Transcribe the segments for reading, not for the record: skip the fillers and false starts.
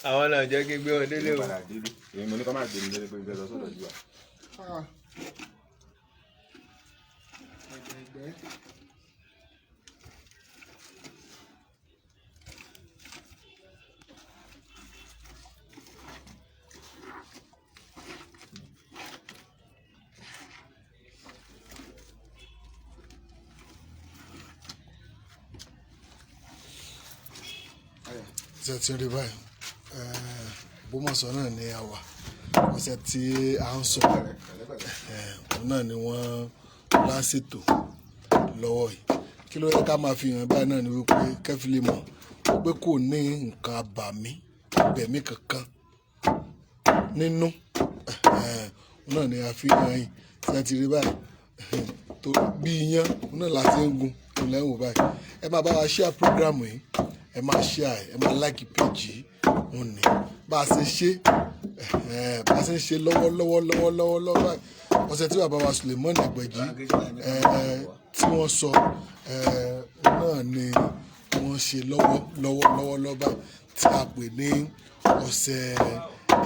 Àwọn náà jẹ́ kí n gbé wọn délé o. Padà délé. Èmi mo ní kọ́ máa gbé mi délé pé ìfẹ́ lọ sọ́dọ̀ jù wá. Ẹ̀gbẹ́. Ṣe ti rí báyìí? Ògbómọ̀ṣọ́ náà ni a wà. Ọ̀sẹ̀ tí a ń sọ, òun náà ni wọ́n lásètò lọ́wọ́ yìí. Kí ló yẹ ká máa fi hàn báyìí náà ni wípé kẹ́fì lè mọ̀ pé kò ní nǹkan abàmì bẹ̀mí kankan nínú. Òun náà ni a fi hàn yìí. Ṣe ti rí báyìí? Tó bí iyán, òun náà la ti ń gun, òun lẹ́ ń wò báyìí. Ẹ máa bá wa share program yìí, ẹ máa share, ẹ máa like page yìí. Òun ní bá a ṣe ṣe, bá a ṣe ń ṣe lọ́wọ́lọ́wọ́ lọ́wọ́lọ́wọ́ lọ́wọ́ báyìí. Ọ̀sẹ̀ tí bàbá wa Suleiman Ẹgbẹ̀jì tí wọ́n sọ náà ni wọ́n ṣe lọ́wọ́ lọ́wọ́ lọ́wọ́ lọ́wọ́ báyìí tí a pè ní ọ̀sẹ̀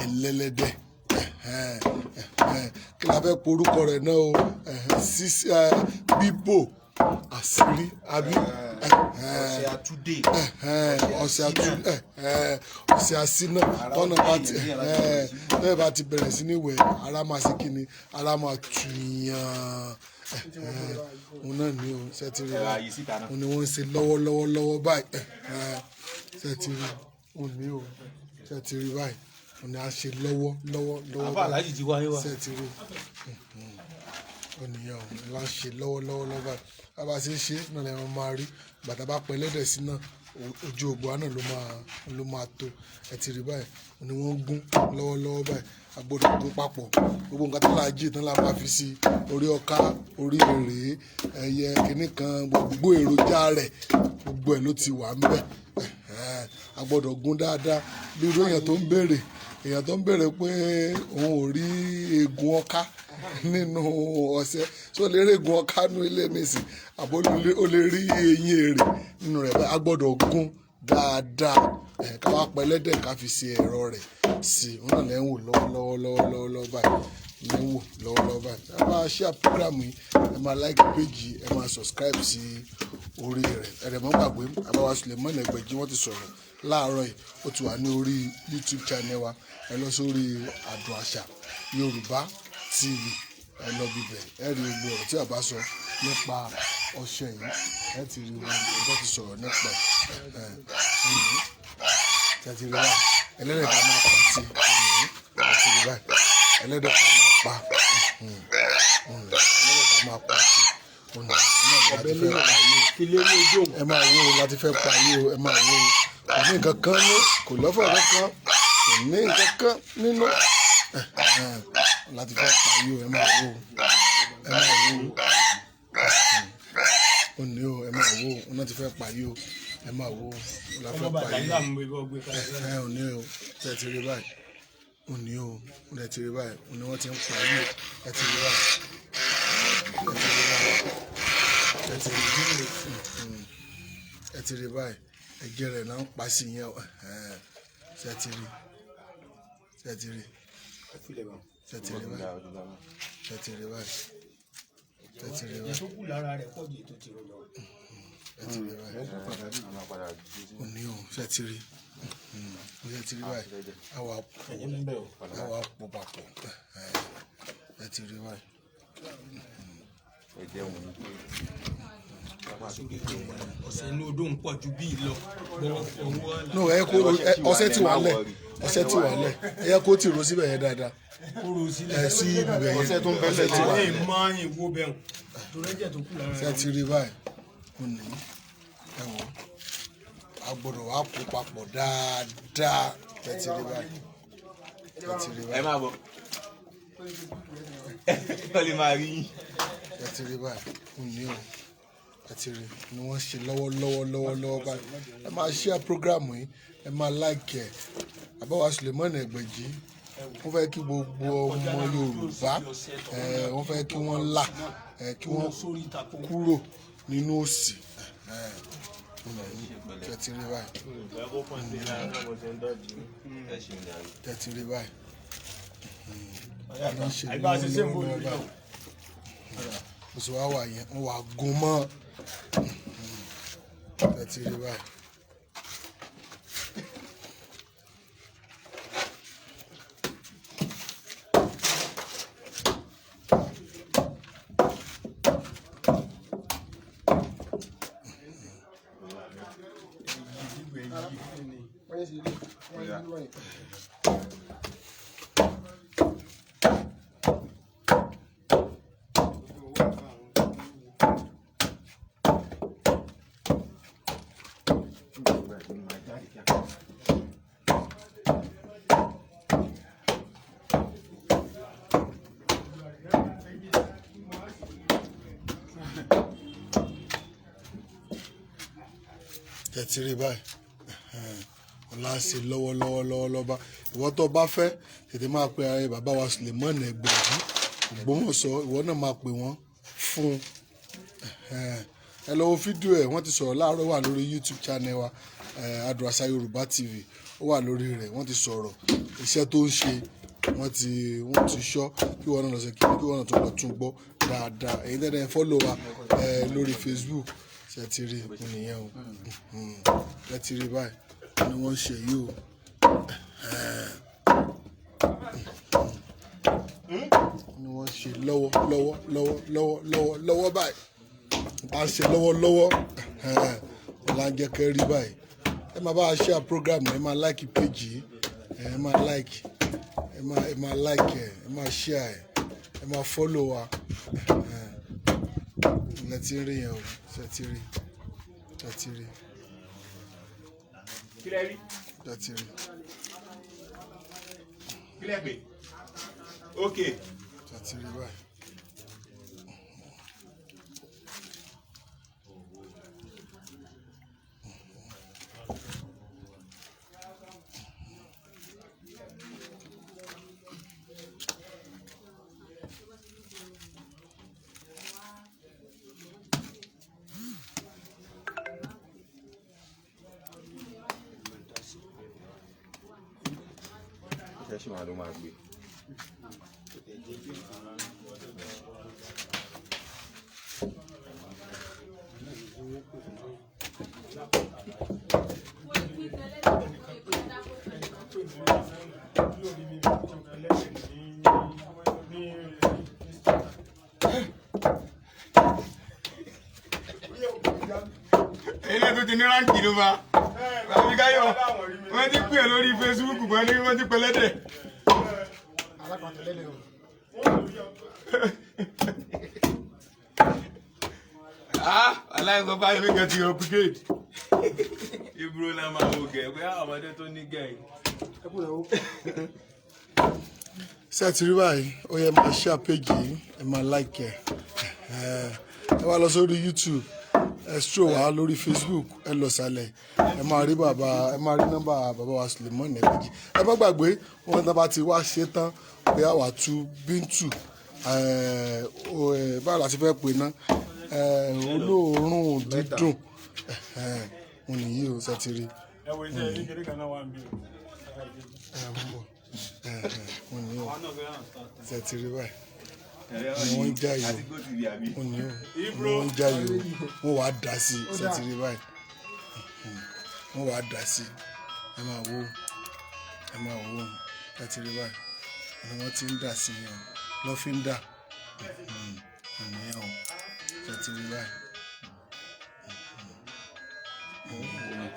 ẹlẹ́lẹ́dẹ̀. Kí la fẹ́ porúkọ rẹ̀ náà o? Bíbò àṣírí àbí? Ọ̀sẹ̀ àtúndé. Ọ̀sẹ̀ àtú, ọ̀sẹ̀ àṣínà. Tọ́nà bá ti tọ́nà bá ti bẹ̀rẹ̀ sí ní wẹ̀, ara máa ṣe kí ni, ara máa tù yàn. Òun náà ni o. Ṣe ti rí báyìí? Òun ni wọ́n ń ṣe lọ́wọ́lọ́wọ́ lọ́wọ́ báyìí. Ṣe ti rí? Òun ni o. Ṣe ti rí báyìí? Òun ni a ṣe lọ́wọ́ lọ́wọ́ lọ́wọ́ Àbá aláàjì ti wáyé wa. ṣe ti rí? Ònìyàn òun la ń ṣe lọ́wọ́lọ́wọ́ lọ́wọ́ báyìí. Bá a ṣe ń ṣe náà lè máa rí bàtà bá pẹ́ lẹ́dẹ̀ sí náà, ojú ògbó náà ló máa tó. Ẹ ti rí báyìí? Òun ni wọ́n ń gún lọ́wọ́lọ́wọ́ báyìí. A gbọ́dọ̀ gún papọ̀ gbogbo nǹkan tó là jí tán la máa fi sí orí ọká, orí èrè, ẹyẹ kìnnì kan, gbogbo èròjà rẹ̀, gbogbo ẹ̀ ló ti wà ńbẹ̀. A gbọ́dọ̀ gún dáadáa. Bí irú èèyàn tó ń béèrè, èèyàn tó ń béèrè pé òun ò rí eegun ọká nínú ọṣẹ, tó lè rí eegun ọká nínú ilé nísìn, àbó ó lè rí eyín èrè nínú rẹ̀ báyìí. A gbọ́dọ̀ gún dáadáa ẹ̀, ká wá pẹlẹ́dẹ̀, ká fi ṣe ẹ̀rọ rẹ̀ sí i. Òun náà lẹ́ ń wò lọ́wọ́lọ́wọ́ lọ́wọ́lọ́wọ́ lọ́wọ́ báyìí, lẹ́ ń wò lọ́wọ́lọ́wọ́ báyìí. Ẹ máa share program yìí, ẹ máa like page yìí, ẹ máa subscribe sí orí rẹ̀. Ẹ̀rẹ̀ mọ́ gbàgbé, àbáwá Suleiman Ẹgbẹ̀jì wọ́n ti sọ̀rọ̀ láàárọ̀ yìí, ó ti wà ní orí YouTube channel wa. Ẹ lọ sórí Àdùn Àṣà Yorùbá TV, ẹ lọ bíbẹ̀, ẹ rí gbogbo ọ̀rọ̀ tí bàbá sọ nípa ọṣẹ yìí. Ẹ ti rí wọn, ọjọ́ ti sọ̀rọ̀ nípa ẹ̀ ẹ̀ ti rí báyìí. Ẹlẹ́dẹ̀ ká máa pa sí ẹ̀ ti rí báyìí. Ẹlẹ́dẹ̀ ká máa pa, ẹlẹ́dẹ̀ ká máa pa sí ọ̀nà láti fẹ́ pa yìí. Ilé ní ojú òun. Ẹ máa wo láti fẹ́ pa yìí o. Ẹ máa wo, kò ní nǹkan kan ní, kò lọ́fọ̀ kankan, kò ní nǹkan kan nínú láti fẹ́ pa yìí o. Ẹ máa wo, ẹ máa wo, ó ní o. Ẹ máa wo, ó náà ti fẹ́ pa yìí o. Ẹ máa wo, ó la Ọmọ fẹ́ pa bàtà yìí nígbà mú ibà gbé kalẹ̀. ẹ ò ní o. Tẹ ti rí báyìí? Ò ní o. Ẹ ti rí báyìí? Ò ní wọ́n ti ń pa yìí o. Ẹ ti rí báyìí? Ẹ ti rí báyìí? Ẹ ti rí, ẹ ti rí báyìí? Ẹ̀jẹ̀ rẹ̀ náà ń pa sí yẹn o. Ṣe ti rí? Ṣe ti rí? Ṣe ti rí báyìí? Ṣe ti rí báyìí? Ṣe ti rí Ẹ̀jẹ̀ báyìí? tó kù lára rẹ̀ pọ̀ ju ètò tìrò lọ. Ẹ ti rí báyìí? Ò ní o. Ṣe ti rí? Ṣe ti rí báyìí? Àwa Ẹ̀jẹ̀ ń bẹ o. àwa pò papọ̀. Ẹ ti rí báyìí? Ẹ̀jẹ̀ òun ni pé Ọ̀sẹ̀ inú odó ń pọ̀ ju bíi lọ. Gbọ́ ọwọ́ àlà. No, ẹ kó ọṣẹ tí wà lẹ, ọṣẹ tí wà lẹ, ẹ yẹ kó tì ro síbẹ̀ yẹn dáadáa. Kóró sílẹ̀. Ẹ sí ibẹ̀ yẹn. Ọṣẹ tó ń bẹ Ọṣẹ tí wà Ẹ lẹ. mọ ìwo bẹ̀rù. Torí ẹ̀jẹ̀ tó kù lára Ṣe rẹ̀. ti rí báyìí? Ó ní ẹ wò, a gbọ́dọ̀ wá kó papọ̀ dáadáa. Ṣe ti rí báyìí? Ṣe ti rí Ẹ báyìí? máa bọ̀. Ẹ lè máa rí yín. Ṣe ti rí báyìí? Ó ní o. Ẹ ti rí ni wọ́n ṣe lọ́wọ́lọ́wọ́ lọ́wọ́lọ́wọ́ báyìí. Ẹ máa share program yìí, ẹ máa like ẹ. Àbáwá Suleiman Ẹgbẹ̀jì wọ́n fẹ́ kí gbogbo ọmọ Yorùbá ẹ, wọ́n fẹ́ kí wọ́n là ẹ, kí wọ́n Sórí ìtàkùn. kúrò nínú òṣì. Ṣe ti rí báyìí? Ṣe ti rí báyìí? Wọ́n ṣe lọ́wọ́lọ́wọ́ báyìí. Oṣù wa wà yẹn, wọ́n wà gún mọ́. Ṣe ti rí báyìí? Ṣe ti rí báyìí? Ọ̀la ń ṣe lọ́wọ́lọ́wọ́ lọ́wọ́lọ́wọ́. Ìwọ tó bá fẹ́ tètè máa pe ara bàbá wa Suleiman Ẹgbẹ̀jì Ògbómọ̀ṣọ́, ìwọ náà máa pè wọ́n fún un. Ẹ lọ wo fídíò ẹ̀, wọ́n ti sọ̀rọ̀ láàárọ̀, wà lórí YouTube channel wa, Adùn Àṣà Yorùbá TV, ó wà lórí rẹ̀. Wọ́n ti sọ̀rọ̀ iṣẹ́ tó ń ṣe, wọ́n ti sọ kí wọ́n náà lọ sí kí wọ́n náà tún lọ tún gbọ́ dáadáa. Èyí tẹ́lẹ̀ ẹ follow wa lórí Facebook. Ṣe ti rí nìyẹn o? Ṣe ti rí báyìí ni wọ́n ń ṣe yìí o? Ni wọ́n ń ṣe lọ́wọ́ lọ́wọ́ lọ́wọ́ lọ́wọ́ lọ́wọ́ lọ́wọ́ báyìí. Bá ń ṣe lọ́wọ́ lọ́wọ́ ọ̀la ń jẹ́ kẹ́ rí báyìí. Ẹ máa bá a share program, ẹ máa like page yìí, ẹ máa like, ẹ máa like, ẹ máa share, ẹ máa follow wa. Ẹ ti rí yẹn o? Ṣe ti rí? Ṣe ti rí? Ṣe ti rí? Ṣe ti rí báyìí? Iṣẹ́ ṣì máa ló máa gbé. Ilé tó ti ní ránkì ló bá Àbíkáyọ̀, wọ́n ti pè é lórí Facebook, wọ́n ní wọ́n ti pẹlẹ́dẹ̀. Aláìsàn báyìí mi kàn ti upgrade. Ibro la máa wo gẹ̀ pé àwọn ọmọdé tó ní gẹ̀ yìí. Ṣé ti rí báyìí? Ó yẹ máa share page yìí, ẹ máa like ẹ, ẹ wá lọ sórí YouTube, ẹ stroll wá lórí Facebook, ẹ lọ sàlẹ̀, ẹ máa rí bàbá, ẹ máa rí nọ́mbà bàbá wa Suleiman Ẹgbẹ̀jì. Ẹ má gbàgbé wọn, tá bá ti wá ṣe tán pé àwa tú bíntù, báwo la ti fẹ́ pè ná, olóòórùn dídùn òun nìyí o. Ṣe ti rí? Ẹ wo iṣẹ́ kékeré kan náà wà ń bí o. Ẹ ń bọ̀, òun nìyí o. Ṣe ti rí báyìí? Ni wọ́n ń já yìí o, òun nìyí o, ni wọ́n ń já yìí o. Wọ́n wàá dà sí i. Ṣe ti rí báyìí? Wọ́n wàá dà sí i. Ẹ máa wo, ẹ máa wo. Ṣe ti rí báyìí? Ni wọ́n ti ń dà sí i yẹn, lọ́fíńdà òun nìyẹn o. Ṣe ti rí báyìí? Òun nìyẹn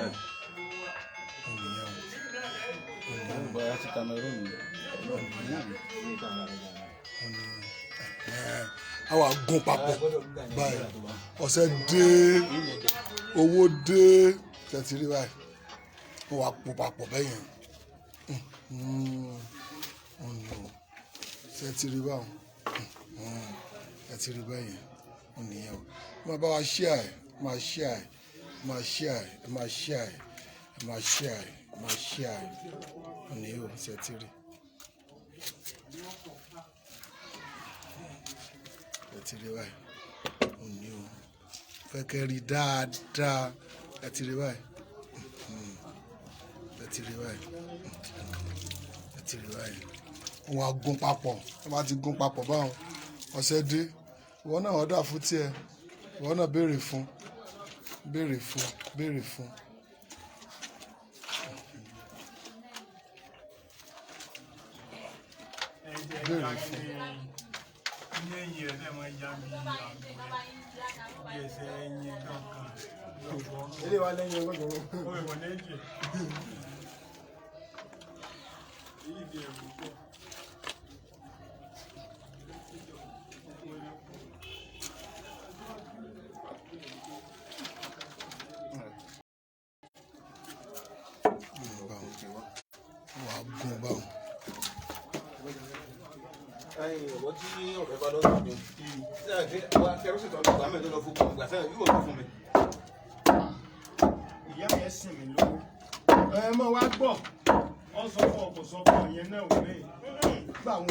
o. Bóyá ti Cameroon ni. A wà gún papọ̀ báyìí, ọ̀sẹ̀ dé, owó dé. Ṣe ti rí báyìí? Ó wà pò papọ̀ bẹ́yẹn ọ̀nà. Ṣe ti rí báwọn? Ṣe ti rí bẹ́yẹn? Ònìyẹn o. Máa bá wa share ẹ̀, máa share ẹ̀, máa share ẹ̀, máa share ẹ̀, máa share ẹ̀, máa share ẹ̀. Ònìyẹn o. Ṣe ti rí? Ṣe ti rí báyìí? Òní o. Fẹ́ kẹ́ rí dáadáa. Ẹ ti rí báyìí, ẹ ti rí báyìí, ẹ ti rí báyìí. Wọn á gún papọ̀. Wọn bá ti gún papọ̀ báwọn, ọ̀sẹ̀ dé. Ìwọ náà ọ̀dà fún tiẹ̀, ìwọ náà béèrè fún, béèrè fún, béèrè fún. Béèrè fún. Ní ẹ̀yìn rẹ̀ náà máa ń yá mi àgbo rẹ̀ bí ẹsẹ̀ ẹ̀yìn kankan. Ilé wa lẹ́yìn ọgọ́gọ́. Ó ìwọ̀n lẹ́yìn. Èyí di ẹ̀rù pọ̀. Wàá gún báwọn. Ẹyin ọ̀bọ tí ọ̀fẹ́ bá lọ́dún mi. Ṣé àgbẹ̀ wa kẹrùsì tó ń lọ gbà mẹ́rin tó lọ fún gbà sẹ́yìn yóò tó fún mi. Ìyá yẹn sìn mí lówó. Ẹ mọ̀ wá gbọ́. Ọ sọ fún ọ kò sọ fún ọ yẹn náà ò lè. Gbà wọn.